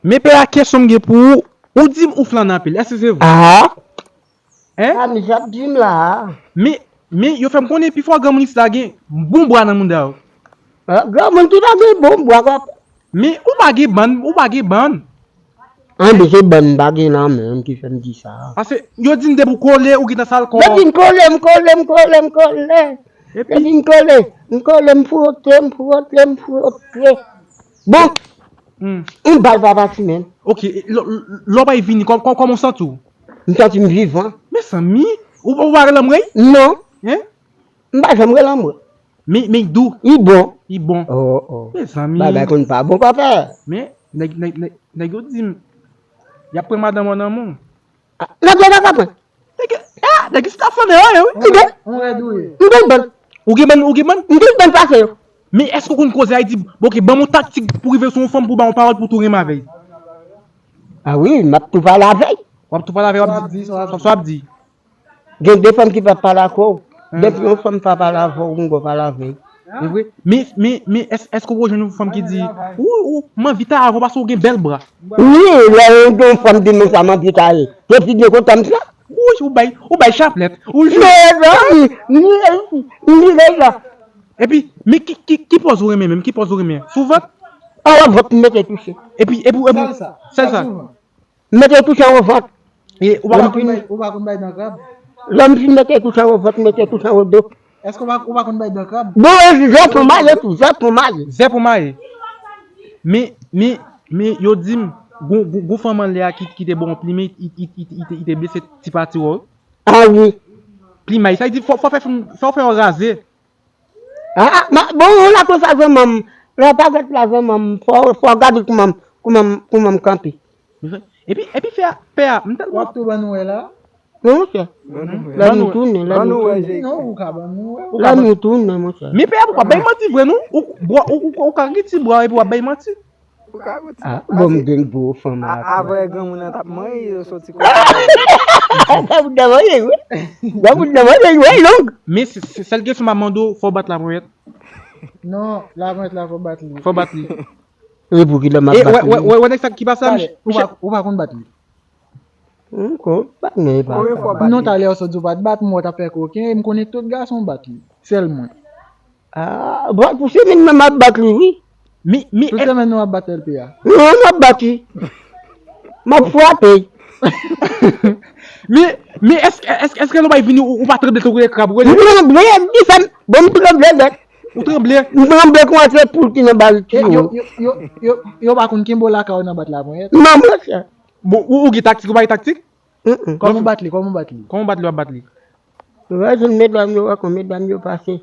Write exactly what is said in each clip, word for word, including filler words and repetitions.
Men pè a, kesyon m gen pou ou, ou di m ou flann anpil, èske se vre? Ah, Hein? Sa misye ap di m la. Men, men yo fè m konnen pifò granmoun isit la gen bon bwa nan mouda yo. Ah, granmoun ki pa gen bon bwa kòp. Men ou pa gen bann, ou pa gen bann. An, men se bann m pa gen nan men m ki fè m di sa. Paske yo di m depi w kole, ou gentan sal kò. Depi m kole, m kole, m kole, m kole. Epi, Depi m kole, m kole, m fwote, m fwote, m fwote. Bon, hmm, yon bal pa pati menm. Ok, e, lè lè w bay vini, kò- kò- kòman w santi w? M santi m vivan. Mezanmi, ou ou pa rele anmwey? Non, Hein? m pa janm rele anmwey. Men, men dou, Li bon. Li bon. Oh, oh. Mezanmi. Bagay konn pa bon, papa. Men, nèg, nèg, nèg, nèg yo di m, y ap pran madanm ou nan men w. Ah, nèg yo pa ka pran. Nèg, ah, nèg, se ta flannen anyen, wi. Li bon. On rèd ou ye. M gen bann. Ou gen bann, ou gen bann? M gen bann pase yo. Men èske w konn koze a di, bon, ok, ban m yon taktik pou rive sou yon fanm pou ba yon pawòl pou tou renmen avè l? Ah wi, m ap tou pale avè l. W ap tou pale avè l, w Sa ap ap di, di, sa ap sa di. sa ap di. Gen de fanm ki p ap pale ak ou. Hmm. Depi yon fanm pa pale avè w, ou gon pale avè l. E vre? Men, men, men èske, èske w jwenn yon fanm ki di, ou, ou, m anvi ta avè w paske w gen bèl bra? Wi, lè yon gen yon fanm di m sa, m anvi ta ye. Depi de kontan m sa. Wouy, ou bay, ou bay chaplèt. Ou jwe. Men non, m vire la. Epi, men ki, ki, ki pòz ou renmen menm? Ki pòz ou renmen? Sou vant? An wè vant m mete touche. Epi, epi, epi, Sèl sa. Sèl sa. Sèl sa. Mete touche an wè vant. E ou Ou pa pa ka konn bay, ou pa konn bay dan krab? Lè m fin mete touche an wè vant, mete touche an wè do. Èske ou pa, ou pa konn bay dan krab? Bon, e zè pou maye tou, zè pou maye. Zè pou maye. Men, men, men yo di m, gon, gon, gon fanm anlè a ki, ki te ba w yon plimen, i, i, i, i, te- i te blese ti pati wè w. Ah wi. Plimay, sa vle di fò, fò fè, fò fè yon raze. Ah, ma, bon, la konsa zanmanm. La pa gèt la zanmanm. Fò, fò gade kouman, kouman, kouman m kanpe. Epi, epi fè a, pè a, m tèlman. W ap tou ban nou wè la? Non, monchè. Lè nou tounen, lè nou Ban nou wè, tounen. Jake. Non, ou ka ban nou wè. Lè nou tounen, monchè. Men pè a, ou pa bay manti vre non. Ou, ou, ou, ou ka gen ti bra epi w ap bay manti. Ou ka kontinye. Ah, bon, m gen gwo fanm A- la. Avè granmoun nan t ap manyen, yo soti kò. Sa pou demanyen, wi. Sa pou demanyen, wi, long. Men se, se sèl kesyon m ap mande w, fò w bat laponyèt. Non, laponyèt la fò bat li. Fò w bat li. E pou ki lè m ap E bat wè, wè, li? Wè, wè nèg sa ki pase a, Talè, ou pa, ou pa konn bat li. M konn bat, men e pa. Konbyen fwa w bat Non, li? Talè w sot di w pa t bat mwen, w t ap fè koken, e m konnen tout gason bat li. Sèl mwen. Ah, bon, pou semèn nan m ap bat li, wi. Mi, mi, Tout semèn nou ap bat L P a. Non, m ap bat li. M ap frape. mi, mi, èske, èske, èske lè w bay vini, ou, ou pa tranble tankou yon krab, ou M tranble, di sa m, bon, m tranble nèt. ou tranble? M tranble kon antre poul ki nan bal ki E, yo, yo. yo, yo, yo, yo pa konn kenbe w lakay ou nan bat laponyèt. Non, monchè. Bon, ou, ou gen taktik, ou pa gen taktik? Mm, mm. Kòman w bat li, kòman w bat li? Kòman w bat li, w ap bat li? Wè, jwenn medam yo, wè, kon medam yo pase.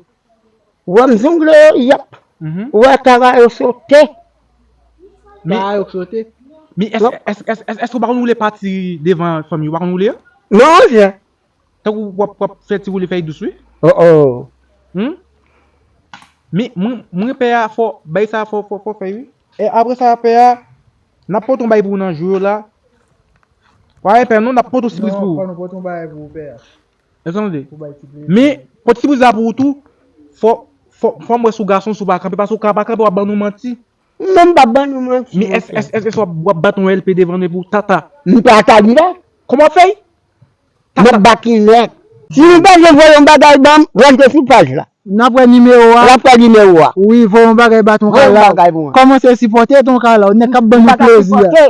Wè, m zongle yo, yap. Mhm. Wè, kara yo sote. Mi, Kara yo sote. mi, èske, èske, èske, èske, èske ou pa konn woule pati devan fanm yo, ou pa konn woule yo? Non, monchè. Tankou w ap, w ap fè ti woule fèy dous, wi. Oh, oh. Hmm? Mi, mwen, mwen pè a fò, bay sa fò, fò, fò fè, wi. E apre sa, pè a, n ap pote yon bay pou ou nan jou yo la. Wè, pè, non, n ap pote yon sipriz Non, pou fò ou. Nou pote yon bagay pou ou, pè a. Èske w tande? Pou bay ti plezi. Men, pote sipriz la pou ou tou, fò, fò, fò m wè si w gason, si w pa kanpe, paske w ka pa kanpe, w ap ban nou manti. Non, m pa ban nou manti. Men èske, èske, èske w ap, w ap bat yon L P devan nou pou tata? M pa ka di la. Kòman w ap fè? M ap bat li nèt. Si nou bezwen voye yon bagay ban m, rantre sou paj la. N ap wè nimewo a. L ap fè nimewo a. Wi, voye yon bagay ba Ton Voye yon Kala. bagay pou mwen. Kòmanse sipòte Ton Kala. Nèg k ap ban nou Bagay plezi a. sipòte.